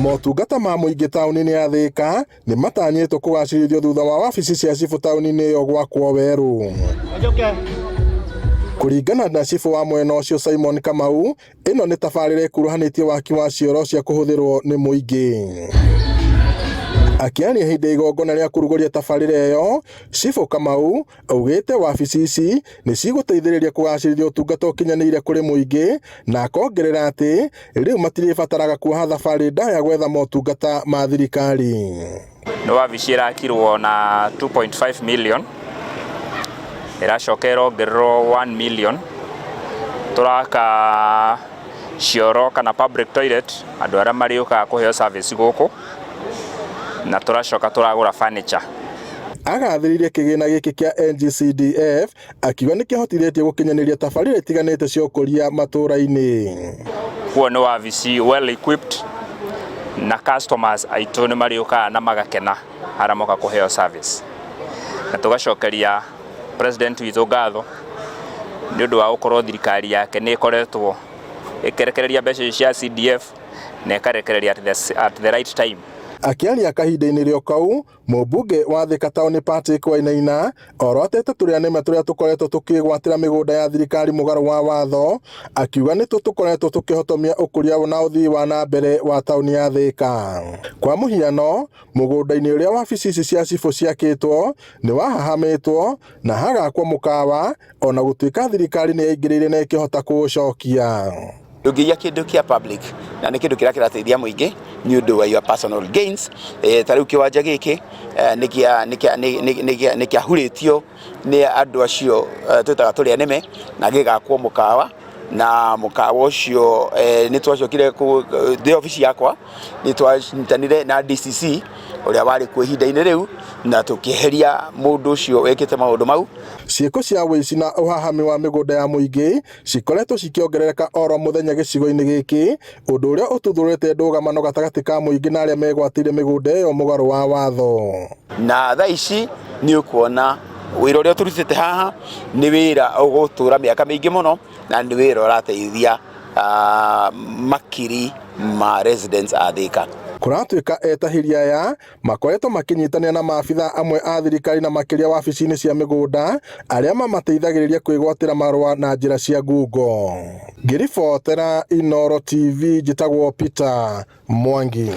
Motungata ma mũingĩ taũni-inĩ ya Thika nĩ matanyĩtwo kũgacĩrithio thutha wa wabici cia cibũ taũni-inĩ ĩyo gwakwo werũ. Kũringana na cibũ wa mwena ũcio Simon Kamau, ĩno nĩ tabarĩra ĩkuruhanĩtie waki wa cioro cia kũhũthĩrwo nĩ mũingĩ. Akĩaria hĩndĩ ya igongona rĩa kũrugũria tabarĩra ĩyo, cibũ Kamau augĩte wabici ici nĩ cigũteithĩrĩria kũgacĩrithia ũtungata ũkinyanĩire kũrĩ mũingĩ na akongerera atĩ rĩu matirĩbataraga kuoha thabarĩ ndaya gwetha motungata ma thirikari. Nĩ wabici ĩrakirwo na 2.5 million, ĩracoka ĩrongererwo 1 million. Tũraka cioro kana public toilet andũ arĩa marĩũkaga kũheo service gũkũ, na tũracoka tũragũra furniture. Agathĩrĩirie kĩgĩna gĩkĩ kĩa NGCDF akiuga nĩ kĩhotithĩtie gũkinyanĩria tabarĩra itiganĩte cia ũkũria matũra-inĩ. Kuo nĩ wabici well equipped na customers aitũ nĩ marĩũkaga na magakena harĩa moka kũheo service. Na tũgacokeria president witũ ngatho nĩ ũndũ wa gũkorwo thirikari yake nĩ ĩkoretwo ĩkĩrekereria mbeca ici cia CDF na ĩkarekereria at the right time. Akĩaria kahinda-inĩ rĩo kau, mũmbunge wa Thika Town Patrick Wainaina orotete tũrĩa nĩme tũrĩa tũkoretwo tũkĩgwatĩra mĩgũnda ya thirikari mũgarũ wa watho, akiuga nĩtũ tũkoretwo tũkĩhotomia ũkũria na ũthii wa na mbere wa taũni ya Thika. Kwa mũhiano, mũgũnda-inĩ ũrĩa wabici ici cia cibũ ciakĩtwo nĩ wahahamĩtwo na hagakwo mũkawa, ona gũtuĩka thirikari nĩ yaingĩrĩire na ĩkĩhota kũũcokia. Ndũngĩiya kĩndũ kĩa public na nĩ kĩndũ kĩrĩa kĩrateithia mũingĩ nĩ ũndũ wa your personal gains. Ta rĩu kĩwanja gĩkĩ nĩ kĩahurĩtio nĩ andũ acio twĩtaga tũrĩa nĩme na gĩgakwo mũkawa, na mũkawa ũcio nĩ twacokire thĩ obici yakwa, nĩ twanyitanire na DCC ũrĩa warĩ kuo ihinda-inĩ rĩu na tũkĩeheria mũndũ ũcio wĩkĩte maũndũ mau. Ciĩko cia ũici na ũhahami wa mĩgũnda ya mũingĩ cikoretwo cikĩongerereka oro mũthenya gĩcigo-inĩ gĩkĩ, ũndũ ũrĩa ũtuthũrĩte ndũgamano gatagatĩ ka mũingĩ na arĩa megwatĩire mĩgũnda ĩyo mũgarũ wa watho. Na thaa ici nĩ ũkuona wĩra ũrĩa tũrutĩte haha nĩ wĩra ũgũtũra mĩaka mĩingĩ mũno na nĩ wĩra ũrateithia makiri ma residents a Thika. Kũratuĩka etahĩri aya makoretwo makĩnyitanĩra na maabitha amwe a thirikari na makĩria wabici-inĩ cia mĩgũnda arĩa mamateithagĩrĩria kwĩgwatĩra marũa na njĩra cia ngungo. Ngĩribotera Inooro TV, njĩtagwo Peter Mwangi.